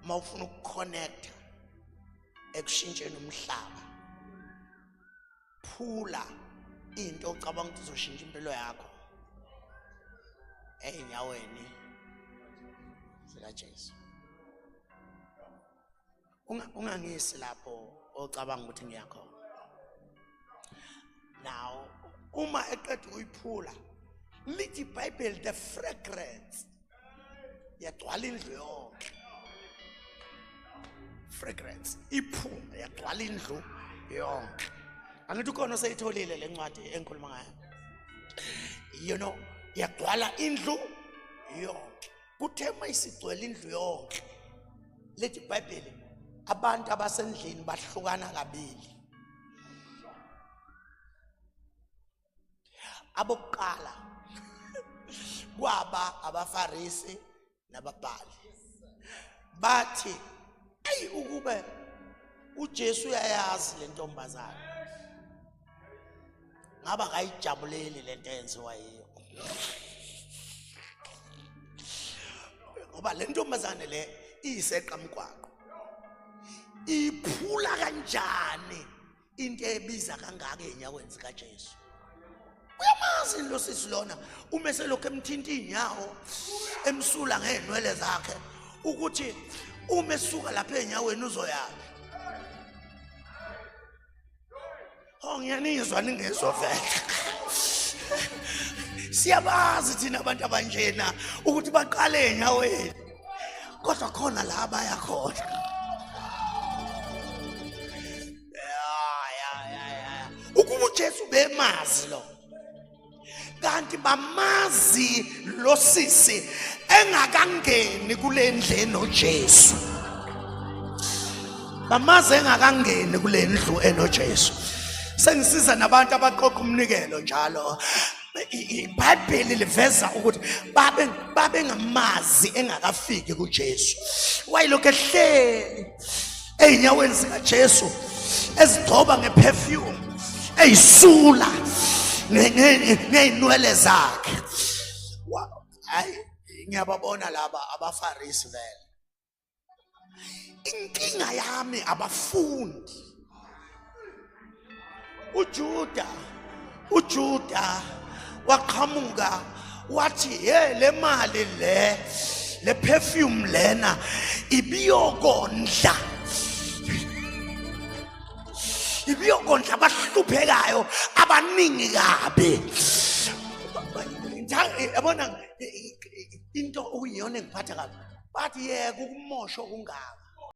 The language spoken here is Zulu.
Uma ufuna ukuconnecta ekushintsheni umhlaba, phula into ocabanga ukuthi uzoshintsha impilo yakho ey'nyaweni zikaJesu. Ungangisi lapho ocabanga ukuthi ngiyakhona. Now uma eqeda ukuyiphula, lithi iBhayibheli the fragrance yagcwala indlu yonke. Fragrance iphunga yagcwala indlu yonke. Angithi ukhona oseyitholile le ncwadi engikhuluma ngayo. Yagcwala indlu yonke. Kuthe uma isigcwele indlu yonke, lithi iBhayibheli abantu abasendlini bahlukana kabili. Abokuqala kwaba abaFarisi nababhali, bathi ayi ukube uJesu uyayazi le ntombazana ngaba kayijabuleli lento eyenziwa yiyo, ngoba le ntombazane le iyiseqa mgwaqo, iphula kanjani into ebiza kangaka ezinyaweni zikaJesu? Uyamazi lo sisi lona, uma eselokhu emthinta iy'nyawo emsula ngey'nwele zakhe, ukuthi uma esuka lapha ey'nyaweni uzoyaphi? Oh, ngiyanizwa ningezwa vele. Siyabazi thina abantu abanjena ukuthi baqale enyaweni, kodwa khona la baya khona. Ya ya ya ya. Ukuba uJesu bemazi lo, kanti bamazi lo sisi engakangeni kule ndlu enoJesu, bamazi engakangeni kule ndlu enoJesu. Sengisiza nabantu abaqoqa umnikelo njalo. IBhayibheli liveza ukuthi babe babengamazi engakafiki kuJesu. Wayelokhu ehleli ey'nyaweni zikaJesu, ezigcoba ngeperfume, eyisula ngey'nwele zakhe. Hayi, ngiyababona laba abaFarisi vele. Inkinga yami abafundi. uJuda waqhamuka wathi, hey, le mali le le perfume lena ibiyokondla abahluphekayo abaningi kabi. Yabona into okuyiyona engiphatha kabi, bathi yeka ukumosha okungaka.